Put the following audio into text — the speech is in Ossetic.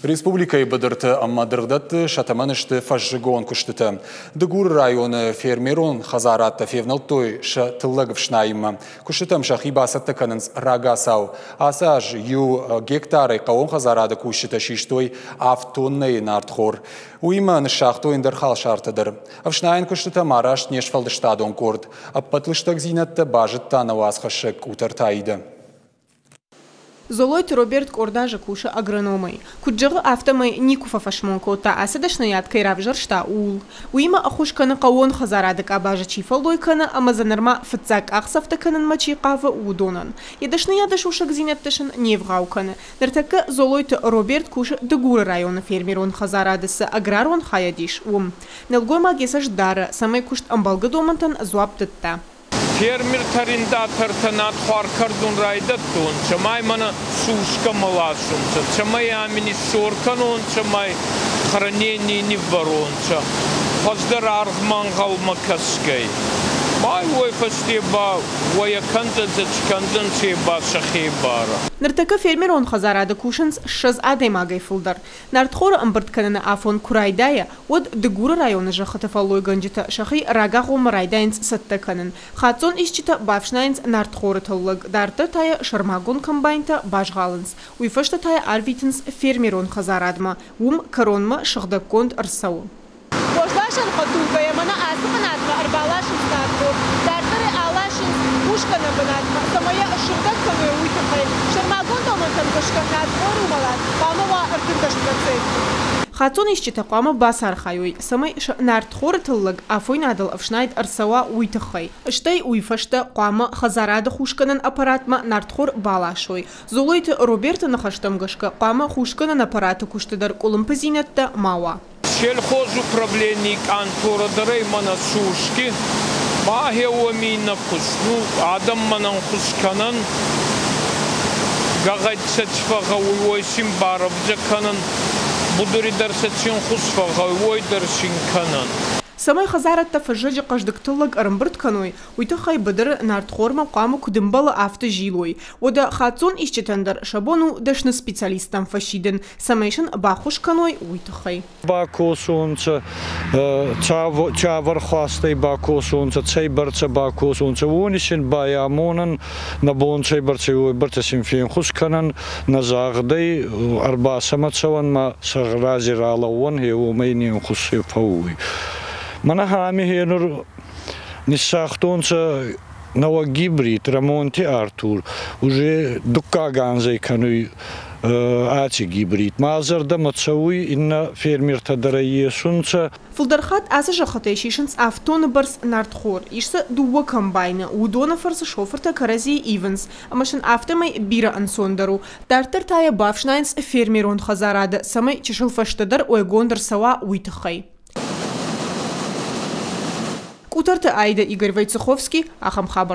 Республикӕйы быдырты ӕмӕ дыргъдӕтты сӕ тӕмӕны сты фӕззыгон куыстытӕ. Дыгуры районы фермерон хӕдзарадтӕ февнӕлдтой сӕ тыллӕг ӕфснайынмӕ. Куыстытӕм сӕхи бацӕттӕ кӕнынц рагацау. Ацы аз иу гектарӕй хъӕууон хӕдзарады кусджытӕ систой авд тоннӕйы нартхор. Уыимӕ ныссагътой ӕндӕр халсартӕ дӕр. Ӕфснайӕн куыстытӕм арӕзт не сфӕлдыстадон къорд. Ӕппӕт лыстӕгдзинӕдтӕ базыдта нӕ уацхӕссӕг Къутӕрты Аидӕ. Золойты Роберт къорд азы кусы агрономӕй. Куыд зӕгъы, афтӕмӕй никуы фӕфӕсмон кодта, ацы дӕсныйад кӕй равзӕрста, ууыл. Уыимӕ ӕххуыс кӕны хъӕууон хӕдзарады къабазы чи фӕллой кӕны ӕмӕ дзы нырма фыццаг къахдзӕфтӕ кӕнынмӕ чи хъавы, уыдонӕн. Йӕ дӕсныйады сусӕгдзинӕдтӕ сын не вгъау кӕны. Ныртӕккӕ Золойты Роберт кусы Дыгуры районы фермерон хӕдзарады цы аграрон хайад ис, уым. Нӕлгоймаг йӕ цӕст дары, цӕмӕй куыст ӕмбӕлгӕ домӕнтӕн дзуапп дӕтта. Фермертӕ арендатортӕ надхуар кӕрдун райдӕдтонцӕ, цӕмӕй мӕнӕ сускӕмӕ ласунцӕ, цӕмӕй ами ниссор кӕнонцӕ, цӕмӕй хранение ниввӕронцӕ, хуӕздӕр аргъмӕ ӕнгъӕлмӕ кӕсгӕй. Ма уой фӕсте ба уӕйӕ кӕндзӕнцӕ, кӕндзӕнцӕ ба сӕхе барӕ. Ныртӕккӕ фермерон хӕдзарады кусынц 20 адӕймагӕй фылдӕр. Нартхоры ӕмбырд кӕныны афон куы райдайа, уӕд Дыгуры районы зӕххыты фӕллойгӕнджытӕ сӕхи рагагъоммӕ райдайынц цӕттӕ кӕнын. Хаццон исчитӕ бафснайынц нартхоры тыллӕг, дарддӕр та йӕ сӕрмагонд комбайнтӕ базгъалынц. Уый фӕстӕ та йӕ арвитынц фермерон хӕдзарадмӕ, уым кӕронмӕ сыгъдӕггонд ӕрцӕуы. Уӕзласӕн хӕдтулгӕйӕ мӕнӕ ацы бынатмӕ ӕрбаласынц нартхор, дарддӕр ӕй аласынц хусгӕнӕн бынатмӕ, цӕмӕй йӕ ссыгъдӕг кӕной, уый тыххӕй. Сӕрмагонд домӕнтӕм гӕсгӕ нартхоры уымӕлад хъуамӕ уа 13%. Хаццон исчитӕ хъуамӕ бацархайой, цӕмӕй сӕ нартхоры тыллӕг афойнадыл ӕфснайд ӕрцӕуа, уый тыххӕй. Стӕй уый фӕстӕ хъуамӕ хӕдзарады хусгӕнӕн аппаратмӕ нартхор баласой. Золойты Роберты ныхӕстӕм гӕсгӕ хъуамӕ хусгӕнӕн аппараты куысты дӕр къуылымпыдзинӕдтӕ ма уа. Сельхозуправлений къантора дӕр ӕй мӕнӕ сусги, ма уоми нӕ куст. Ну, адӕм мӕнӕн ӕнхус кӕнӕн, гӕгъӕдь сӕ ци фӕгъгъӕуй, уой син барӕвдзӕ кӕнӕн, будури дӕр сӕ ци ӕнхус фӕгъгъӕуй, уой дӕр син кӕнӕн. Цӕмӕй хӕдзарӕдтӕ фӕззӕджы хъӕздыг тыллӕг ӕрӕмбырд кӕной, уый тыххӕй быдыры нартхормӕ хъуамӕ куыд ӕмбӕлы, афтӕ зилой. Уӕдӕ хаццон исчитӕн дӕр сӕ бон у дӕсны специалисттӕм фӕсидын, цӕмӕй сын баххуыс кӕной, уый тыххӕй. Бакосонцӕ, цавӕр хуастӕй бакосонцӕ, цӕйбӕрцӕ бакосонцӕ, уони син байамонӕн, нӕ бон цӕйбӕрцӕ, уойбӕрцӕ син фенхус кӕнӕн, нӕ загъдӕй ӕрбацӕмӕ цӕуӕн ма сӕ рази ралӕууӕн, гье уомӕй не нхус фӕууй. Мӕнӕ ами гьенур ниссагътонцӕ нӕуӕг гибрид Рамонти Артур уже дуккаг анзӕй кӕнуй аци гибрид. Ма зӕрдӕмӕ цӕуй, иннӕ фермертӕ дӕр ӕй есунцӕ. Фылдӕр хатт ацы зӕххытӕй сисынц авд бӕрц нартхор. Ис дзы дыууӕ комбайны. Уыдоны фӕрцы шофыртӕ кӕрӕдзийы ивынц, ӕмӕ сын афтӕмӕй бирӕ ӕнцондӕр у. Дарддӕр та йӕ бафснайынц фермерон хӕдзарады, цӕмӕй чысыл фӕстӕдӕр уӕйгонд ӕрцӕуа, уый тыххӕй. Къутӕрты Аидӕ, Игорь Войцеховский, ахӕм хабӕрттӕ.